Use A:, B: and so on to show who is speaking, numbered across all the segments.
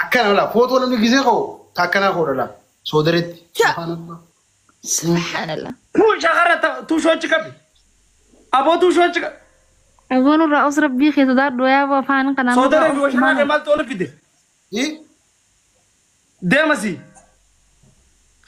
A: Akkana laa footoo namni gisee ka'u takkanaa koodha laa. Soodaretti. Subhaanallah.
B: Subhaanallah.
C: Kun shakara tuushoo achi qabi. Aboo tuushoo achi qabi.
D: Aboon irraa os rabbii kee sodaadhu yaa afaan kanaan.
C: Soodaree fi washanaa kee maaltu ol fide? Deemasi.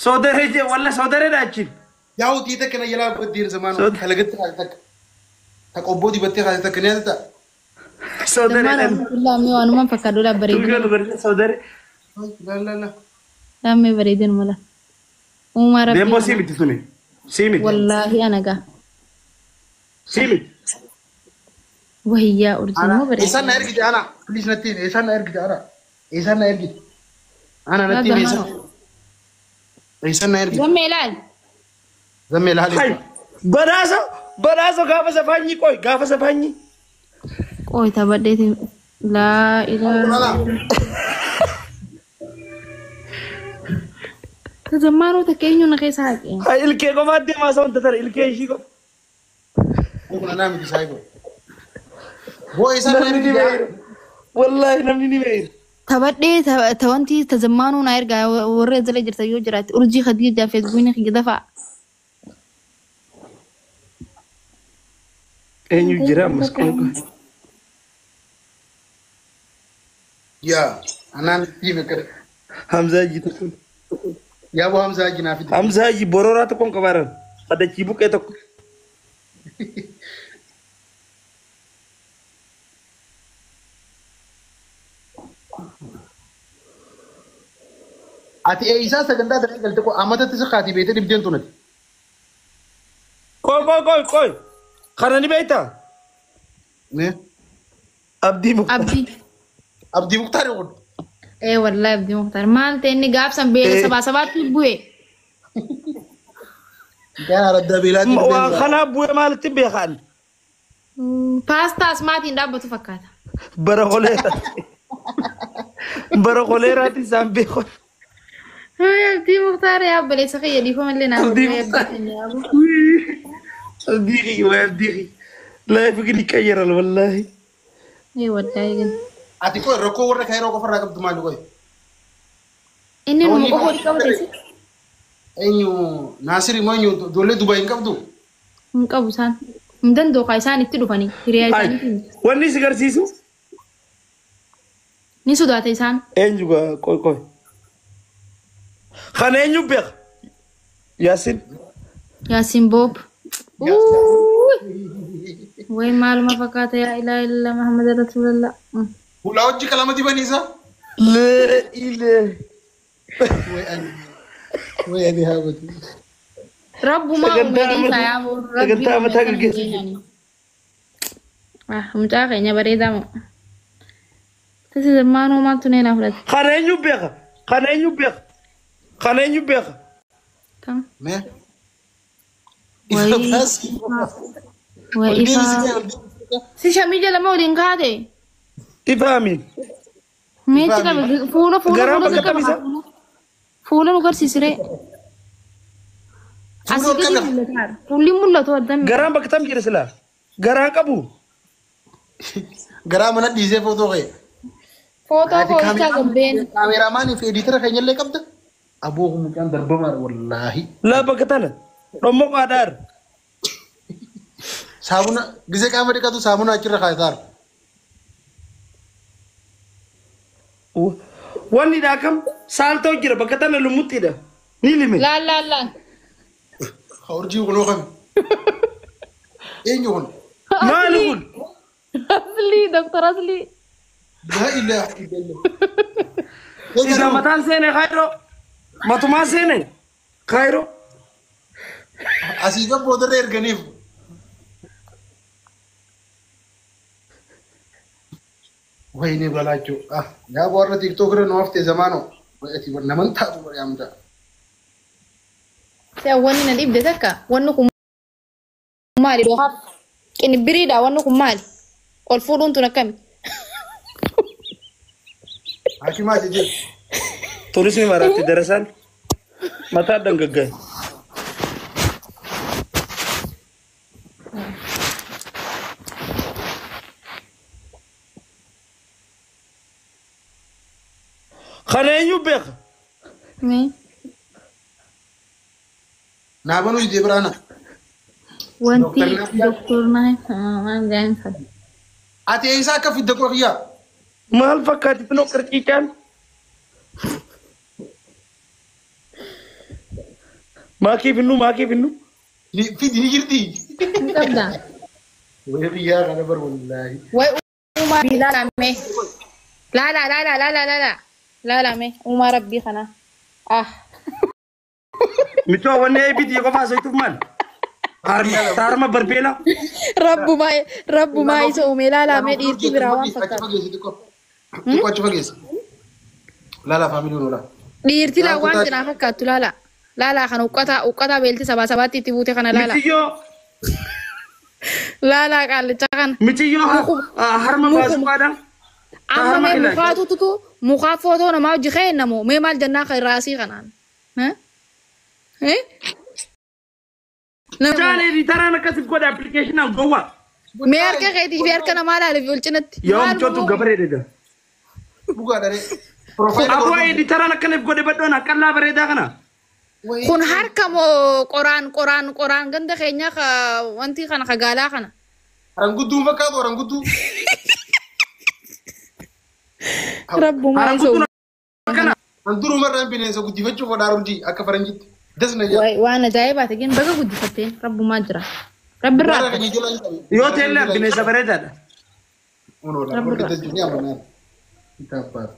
C: Soodaree jee walla soodareedha achiin.
A: Yaa hojii takka na jalaa baddiin zamaanoo kalagatti haati takka. Takka obboo dibattee haati takka ni haati ta'a.
C: Soodareedha.
D: Lammii waanumaan fakkaatu laa bareedina.
C: Tuushoo dubartii soodaree.
A: La la la.
D: Lammii bareedina mala. Uumaa rabbii.
C: Deemboo sii miti suni. Sii miti.
D: Wallaahi ana gaa.
C: Sii miti.
D: Wayyaa urjii moo bareedina.
A: Eessaan na ergite ana? Please natti himi. Eessaan na ergite ana? Eessaan na ergite? Ana natti himi eessaan? Eessaan na ergite?
D: Gammee ilaali.
A: Zammee laali.
C: Hai. Badhaasa badhaasa gaafa safaanyi qoy gaafa safaanyi.
D: Qoy taphadheetiin. Laa ilaaha. Tazammaanuu takka eenyu na keessa haqe.
C: Hai ilkee qofaa deemaa isa wanta tara ilkee ishii qofa.
A: Kun anaa miti saayibo. Boo eessaan na
C: Namni ni
A: ergite?
C: beeyra. Wallaahi namni ni beeyra.
D: Taphadhee tawanti tazammaanuu na ergaa warra jala jirta yoo jiraate urjii Khadiija feesbuukni kiyya dafaa.
C: Eenyu jira ammas qoy qoy.
A: Yaa anaa natti himi akkana.
C: Hamzaa Hajji tokko.
A: Yaa boo Hamzaa Hajji naa fide.
C: Hamzaa Hajji borooraa tokkoon qabaaran. Adachii buqqee tokko.
A: Ati eessaa sagantaa daree galte koo amatatti si kaatii beetee dhibdeen tunati.
C: Qoy qoy qoy qoy. Kana ni beektaa?
A: Ne?
C: Abdii Muktaar.
D: Abdii.
A: Abdii Muktaar kun.
D: Ee wallaahi Abdii Muktaar maal ta'e inni gaafsan beela sabaa sabaatti bu'e.
A: Gaara raddaa beelaatiin
C: Waan
A: dhibdeen.
C: kanaa bu'ee maalitti beekan?
D: Paastaa asmaatiin dhaabbatu fakkaata.
C: Bara koleeraa. Bara koleeraatti isaan beekan.
D: Abdii Muktaar yaa obboleessa kiyya dhiifama illee naa
C: Abdii
D: godhe
C: Muktaar.
D: abdii keenya yaa
C: Abdii kiyya waay abdii kiyya. Laayifi gini qayyaran wallaahi.
D: Ee wallaahi gani.
A: Ati koo rakkoo warra kaayiroo qofarraa qabdu maali qoy?
D: Inni numa qofa wal qabate si.
A: Eenyu Naasir immoo eenyu ijoollee Dubaay hin qabdu?
D: Hin qabu isaan. Hin danda'u kaa isaan itti dhufanii hiriyaa
C: Hai.
D: isaaniitiin.
C: Wanni si garsiisu
D: Ni sodaata isaan.
C: eenyu gaa qoy qoy. Kana eenyu beeka? Yaasin.
D: Yaasin Boob. Way maaluma fakkaata yaa ilaa ilaa Muhammad Rasuulallah.
A: Hulaa hojii qalama dibaniisa?
C: Lee ilee.
A: Way ani. Way ani haabatu.
D: Rabbumaa
C: Sagantaa
D: uume dhiisaa yaa boo. Rabbi
C: sagantaa
D: uume
C: mataa
D: kana
C: gaggeessu.
D: keenyani. Ah mucaa keenya bareedaa moo. Tasi zammaanuu maaltu neenaa fudhate?
C: Kana eenyu beeka? Kana eenyu beeka? Kana eenyu beeka?
D: Kam?
A: Mee?
D: Way
A: Ifa baasi.
D: Way
A: Ol deebisi
D: ifaa.
A: gaa ol deebisi.
D: Si shamii lama waliin kaate.
C: Ifa amiin.
D: Meechi qabe fuula fuula
C: Garaan
D: fuula
C: bakka
D: si qaba.
C: kamisa?
D: Fuula nu garsiisiree.
A: Fuula
D: Asii
A: ol
D: gadi
A: qabe.
D: mul'ata. Fuulli mul'atu addami.
C: Garaan bakka tam jira silaa? Garaan qabu.
A: Garaa mana dhiisee footoo ka'e.
D: Footoo
A: Ati
D: foochaa gabbeen.
A: kaameraamaanii fi ediitara keenya illee qabda. Aboo kun mucaan darbamaadha wallaahi.
C: Laa bakka tana. Dhommoo qaadaar.
A: Saamuna gisee qaama dhiqatu saamuna achirra kaayataara.
C: Wanni dha akkam saaltoo jira bakka tana lumuxxiidha. Ni lime.
D: Laal laal laal.
A: Urjii kunoo kami? Eenyu kun?
C: Maali kun?
D: Aslii Doktor Aslii.
A: Laa ilaaha illallah.
C: Isa mataan seene kaayiroo. Matumaa seene kaayiroo.
A: Asii kan boodarra erganiif. Wayne balaachuu. Ah, yaa warra TikTok irra nu haftee zamaanoo. Ati naman taatu bara yaamta.
D: Si'a wanni na dhibde takka wanni kun maali? Qinbiriidha wanni kun maali? Ol fuudhuun tun akkami?
A: Hakimaa jejjee.
C: Turismi maraatti darasaan mataa dhangaggaa'e. Kana eenyu beeka?
D: Mee.
A: Naa banuu didee biraana.
D: Wanti
A: Dooktar Naaf
D: doktor Naaf maal jedhan sana.
A: Ati eessaa akka fidde qoqiyyaa?
C: Maal fakkaatti tunoo qirciicaan? Maakii finnu maakii finnu.
A: Fidi ni jirti.
D: Hin qabdaa.
A: Wayii biyyaa kana bar wallaahi.
D: Way uumaa rabbii laala mee. Laala laala laala laala. Laala mee uumaa rabbii kana. Ah.
C: Michoo wanni eebitii qofa haasoftuuf maal? Harma barbeela.
D: Rabbumaa rabbumaa isa uume laala mee dhiirti biraa waan
A: Achi
D: fakkaatu.
A: fageessi xiqqoo. Xiqqoo achi fageessi. Laala faamiliin oola.
D: Dhiirti laa waan cinaa fakkaattu laala. Laala kana uqqataa uqqataa beelti sabaa sabaatti itti buute kana laala.
C: Michiyyoo
D: Laala qaallicha kana.
C: michiyyoo harma baasuqaadha.
D: Amma mee mukaatu tutu mukaa footoo namaa hojii kennamu mee maal jennaa kan raasii kanaan.
C: Mucaan editaraan akkasif godhe appilikeeshinaan gowwaa.
D: Mee harka keetii fi harka namaa laale fi ol cinatti.
C: Yoo michootu gabaree dha.
A: Dhugaa dharee. Profaayila
C: Aboo editaraan akkanaif godhe badhoon akkallaa bareedaa kana.
D: Kun harka moo qoraan qoraan qoraan ganda keenyaa ka wanti kana ka gaalaa kana.
A: Harangudduu fakkaatu harangudduu.
D: Rabbumaa isa
C: Haranguttuun akkana.
A: Handurumarraan bineensa guddifachuuf godhaa urjii akka faranjitti. Dasna jaa.
D: Waan ajaa'ibaati gin baga guddifatteen rabbumaa jira. Rabbirraa
A: Warra keenya jala hin qabu.
C: Yoo ta'ellee bineensa bareedaadha.
A: Onoodha. Warri dasni ni amanaan. Kitaabbaat.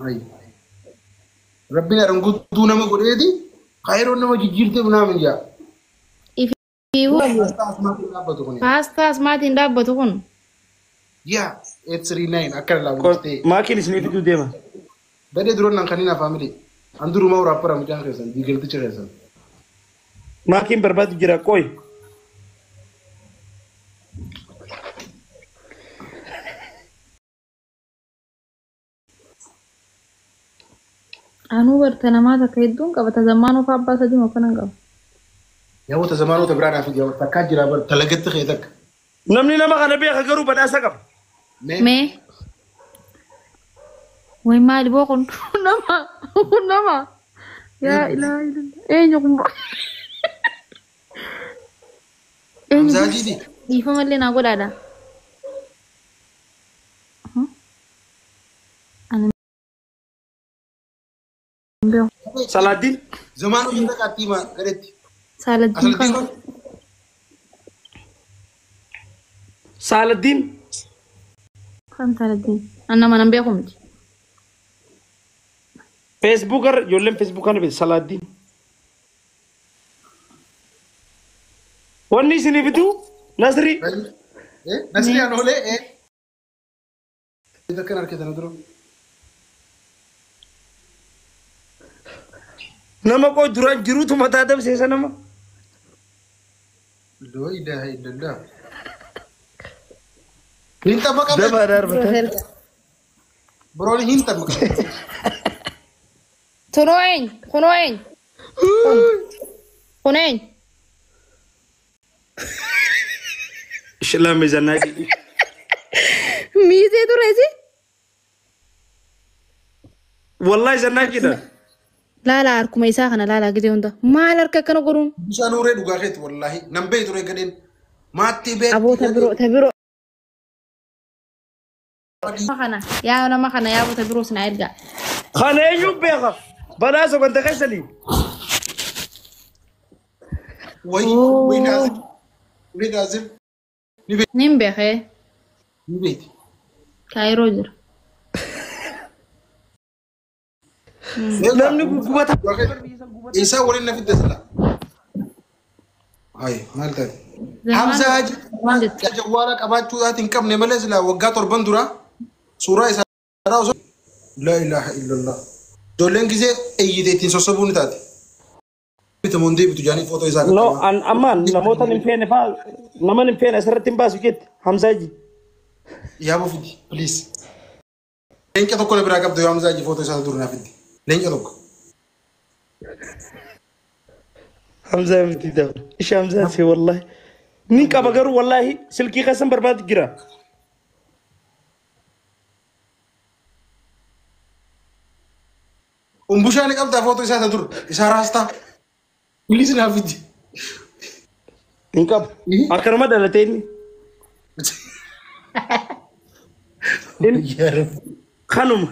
A: Ayi. Rabbiin harangudduu nama godheeti. Kaayiroon nama jijjiirtee naamin jaa. Asxaa asmaatiin dhaabbatu kuni.
D: Paastaa asmaatiin dhaabbatu kun.
A: Yaa 839 akkana laabuustee.
C: Maakiin isinii fiduu deema.
A: Gadee duroon nan kanneen afaan Andurumaa waraabara mucaan keessan diigalticha keessan.
C: Maakiin barbaadu jira qoy.
D: Anuu barta namaa takka hedduun qaba. Tazammaanuu fa'aa abbaa sadii moo kanan qaba.
A: Yaa'ota zamaanota biraa naaf ijaa takkaa jira bar talagatti kee takka.
C: Namni nama kana beeka garuu badhaasa qaba.
D: Mee. Way maali boo kun nama kun nama. Yaa ilaaha illallah. Eenyu kun boo. Eenyu kun
A: Hamzaajiiti.
D: dhiifamallee naa godhaadha. Ani hin beeku.
C: Salaaddiin.
A: Zamaanota takkaatti hima gadeetti.
D: Saaladdiin
A: Asaltiin
D: kan
A: kun
C: Saaladdiin.
D: kan saaladdiin. An nama nan beeku miti.
C: Feesbuukar ijoolleen feesbuukaa ni beeku Salaaddiin. Wanni isinii fiduu Nasrii.
A: Nasri anoolee ee. Takkan harkisana dura.
C: Nama qoo duraan jiruutu mataa dabseessa nama.
A: Laa ilaaha illallah. Hin taphaqame.
C: Dabaa darbata.
A: Biroon hin taphaqame.
D: Kunoo eenyu? Kunoo eenyu? Kun eenyu?
C: Shilaame zannaa.
D: Miizee tureesi?
C: Wallahi zannaa jedha.
D: Laala harkuma isaa kana laala gidee hunda. Maal harka akkana godhuun?
A: Bishaan uree dhugaa keeti wallaahi. Nan beeyi ture gadeen. Maatti beeyi.
D: Aboo ta biroo ta biroo. Nama kana yaa nama kana yaa ta biroo sinaa ergaa.
C: Kana eenyu beeka? Badhaasa wanta keessanii.
A: Wayi wayi naazim. Wayi naazim.
D: Nin beekee
A: Ni beeti.
D: kaayiroo jira.
C: Namni guggubata.
A: Isaa waliin na fidde sila. Hayi maal taate? Hamza Haji jawwaala qabaachuu isaatiin hin qabne malee sila waggaa torban dura suuraa isaa osoo laa ilaaha illallah. Ijoolleen gisee eeyyite ittiin sossobuu ni taate. Bitamuun deebitu jaanii footoo isaa
C: No,
A: qaqqabaa.
C: an amma namoota hin feene faa nama hin feene asirratti hin baasu jette Hamzaaji.
A: Yaaboo fidi please. Leenca tokko na biraa qabdu yoo Hamza Haji footoo isaa dur naa fiddi. Leenca tokko.
C: Hamzaa miti dafa. Isha Hamzaa si wallahi. Ni qaba garuu wallahi silkii keessan barbaadu jira.
A: Umbushaa ni qabdaa footoo isaa isa dur. Isaa raastaa. Bilis naaf fidi.
C: Hin qabu. Akkanuma dhalatee inni.
A: Yaa Rabbi.
C: Kanuma.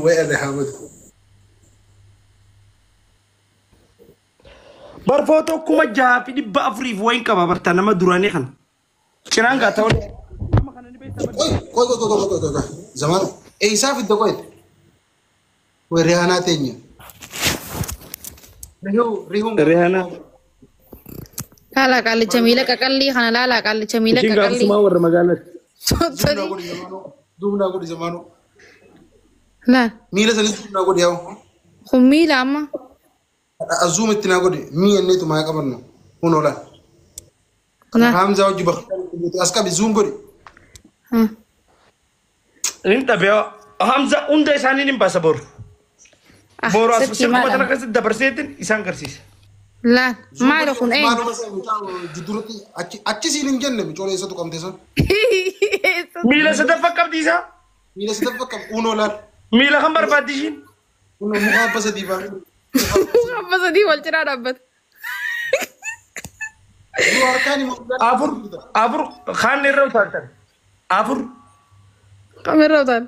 A: Way ana haamatu.
C: Bar footoo 6400 wayin qaba barta nama duraanii kana. Cinaan gaa ta'u.
A: Qoy qoy qoy qoy qoy qoy qoy. Zamanu. Eessaa fidda qoy. Way Rihaanaa teenya. Rihuu rihuun.
C: Rihaanaa.
D: Laalaa qaallicha miila qaqallii kana laalaa qaallicha miila
C: Ishiin
D: qaqallii.
C: gaafasumaa warra magaalaatti.
A: Duubnaa godhi zamaanoo. Duubnaa godhi zamaanoo.
D: Laal
A: Miila sanis duubnaa godhi yaa'u.
D: kun miila amma.
A: Azuum itti naa godhi. Mii enneetu maa qabannu. Kun oolan.
D: Laal.
A: Hamzaa hojii bakka as qabi zuum godhi.
C: Inni dhabee Hamza hunda isaanii ni baasa boru. Boru as
D: Sitti
C: sirkuma
D: maadha.
C: tana keessatti dabarseetiin isaan garsiisa.
D: Laal maali kun eenyu?
A: Maaluma sana mucaa jidduuratti achi siin hin jenne mucoolee eessatu qabde san.
C: Miila sadaffaa qabdi isaa.
A: Miila sadaffaa qab unoo laal.
C: Miila kan barbaaddi ishiin.
A: Unoo muka abba sadii baa.
D: Abba sadii wal cinaa dhaabbata.
A: Yoo harkaan himu.
C: Afur afur kaan irra utaaltan. Afur
D: Kamirra utaal.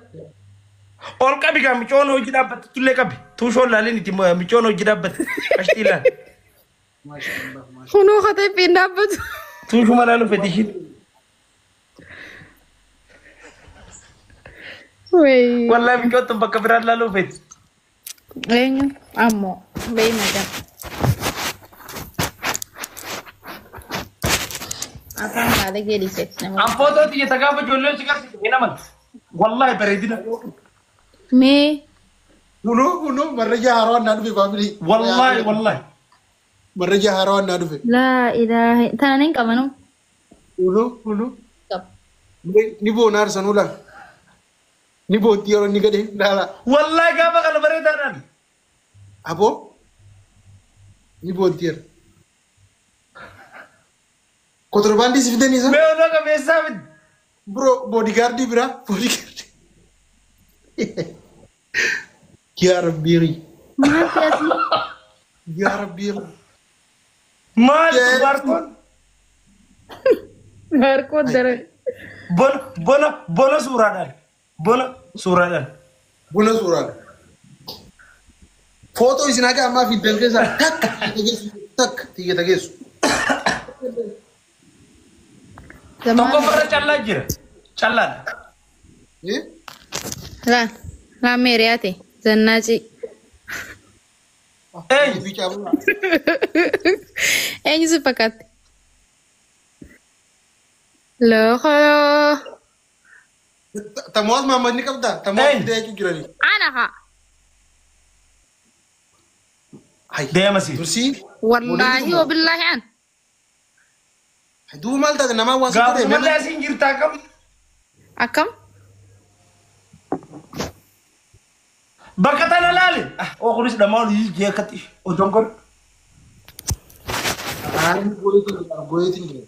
C: ol qabi gaa micoon hojii dhaabbatte tullee qabi. Tuushoon laalin itti micoon hojii dhaabbatte. Qashtii laal.
D: Kunoo katee ittiin dhaabbatu.
C: Tuushuma laalu fedhi ishiin.
D: Wayii.
C: Wallaahi micoon tun bakka biraan laaluu fedhi.
D: Eenyu? Ammoo. Beeyma jaa. Afaan haala geeliseeti nama.
C: An footoo xiyya gaafa ijoolleen si garsiise hin amantu. Wallaahi bareedina.
D: Mee
A: Kunoo kunoo marrajaa haarawaan naa dhufe faamilii.
C: Wallaahi wallaahi.
A: Marrajaa haarawaan naa dhufe.
D: laa ilaaha tana nin qabanu.
A: Kunoo kunoo.
D: Qaba.
A: Ni boona aarsanuu laal. Ni boonti yeroo inni gadhee laala.
C: Wallaahi gaafa kana bareedaadhaan.
A: Aboo. Ni boonti yeroo. Kontirbaandii si fidanii isa?
C: Mee odoo qabeessaa miti.
A: Bro, bodyguardii biraa. Bodyguardii. Yaa Rabbii.
D: Maal siyaasni?
A: Yaa Rabbii.
C: Maal dubartoon?
D: Harkoon daran.
C: Bona bona bona suuraadhaan. Bona suuraadhaan.
A: Buna suuraan. Footoo isin haga ammaa fiddan keessaa takka xiyya geessu takka xiyya geessu.
C: Tokko farra callaa jira. Callaadha.
D: Laal laal meeriyaate zannaaci.
C: Eenyu?
D: Eenyu si fakkaatti? Lookoo.
A: Tamuwaas Mahammad ni qabdaa? Tamuwaas
C: Eenyu?
A: fidee jechuu jirani.
D: Ana haa.
C: Deema si.
A: Dursii.
D: Wallaahi wabillaahi an.
A: Duuba maal taate namaa waan si
C: Gaafuma
A: godhe
C: laasiin jirtaa qabu.
D: Akkam?
C: Bakka tana laali. Oo kunis dhammaan hojii jee akkatti otoon godhu.
A: Goyeetiin jira.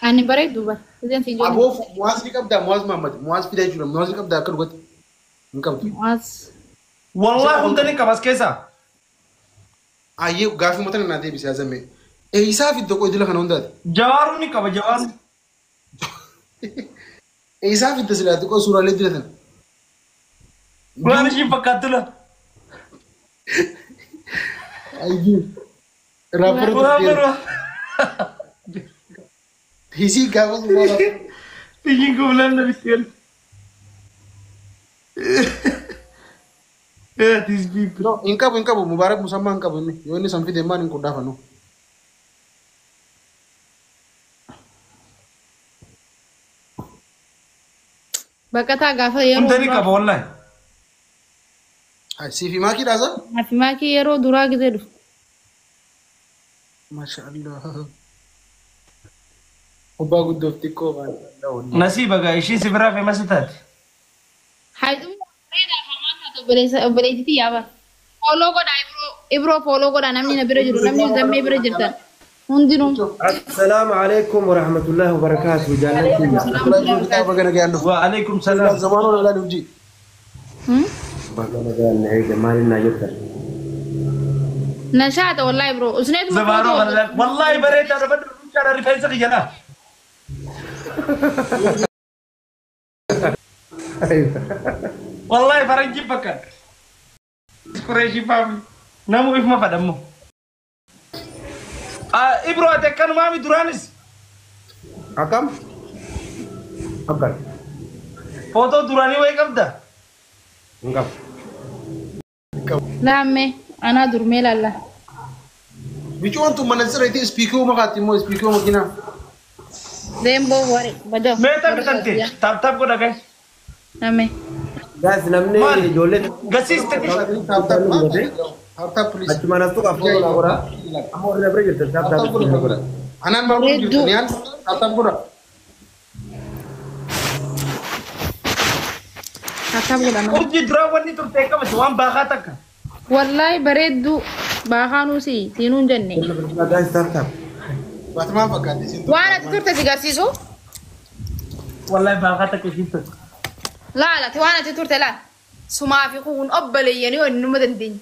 D: Ani bareedu bara. Isheen si ijoollee.
A: Aboo Muwaas ni qabdaa? Muwaas Mahammad. Muwaas fidee jira. Muwaas ni qabdaa akka dhugatti? Hin qabdu.
D: Muwaas.
C: Wallaahi hunda ni qabas keessaa.
A: Ayyee gaafii mata naa deebisee azame. Eeyisaa fidda qoy dila kana hundaati.
C: Jawaaruu ni qaba jawaaruu.
A: Eeyisaa fidda silaati qoy suuraalee dilatan.
C: Waan ishiin fakkaattu la.
A: Ayyee. Raafara
C: Waan
A: turteera.
C: biroo.
A: Hisii gaafa suuraa.
C: Ishiin kublaan na bitteen. Yeah, these people.
A: No, hin qabu hin qabu Mubaarak Musammaa hin qabu inni. Yoo inni san fide maal hin qundhaafanu.
D: Baqataa gaafa yeroo
C: Hunda ni
D: duraa.
C: qaba wallaahi.
A: Siifi maakii dhaasa?
D: Hafi maakii yeroo duraa gisee dhufu.
A: Masha Allah. Kubbaa guddoof xiqqoo maal.
C: Nasiiba gaa ishiin si biraa feemasi taate.
D: Haadhummaa bareedaa hamaan taate obboleessa obboleettiitti yaaba. Fooloo godhaa Ibroo Ibroo fooloo godhaa namni na bira jiru namni zammee bira jirtan. Hundinuu.
E: Assalaamu alaikum warahmatullahi wabarakatuh. Jaallattii.
A: Baga nagaan dhufu.
C: Wa alaikum salaam.
A: Zamaanoo laalaan hojii.
E: Baga nagaan na eega maaliin naa jettan?
D: Nashaata wallahi bro. Usneetuma
C: Zamaanoo
D: footoo.
C: kana wallahi bareedaa dhabadhu ruchaadha rifeensa kiyya laa. Wallahi faranjiin fakkaata. Qureeshii faamli. Namu ifma fadhammu. Ibro ati akkanumaami duraanis
E: Akkam? Akkan.
C: footoo duraanii wayii qabda.
E: Hin qabu.
D: Laamme anaa durmee laalla.
A: Bicoon tun mana sirriitti ispiikii makaatti immoo ispiikii makiinaa.
D: Deemboo wari badoo.
C: Meeta bitante taap taap godha guys.
D: Laamme.
E: Gaas namni
C: Maali?
E: ijoollee
C: Gasiiste.
A: Tap tap tap tap please.
E: achuma nastu qabu naa godha. Amma warri bira jirtan tap tap ittiin godha.
A: Anaan maal godhu jirtu niyaan tap tap godha.
D: Tap godhama.
C: Urjii duraa wanni turte qabate waan baakaa takka.
D: Wallahi bareedduu baakaanuu si siinuu hin jenne.
E: Gaas tap tap.
A: Baatimaan fakkaatti isin
D: Waan ati turte si garsiisu.
C: Wallahi baakaa takka ishiin turte.
D: Laala ati waan ati turte laala. Sumaa fi kun obboleeyyanii waan numa dandeenye.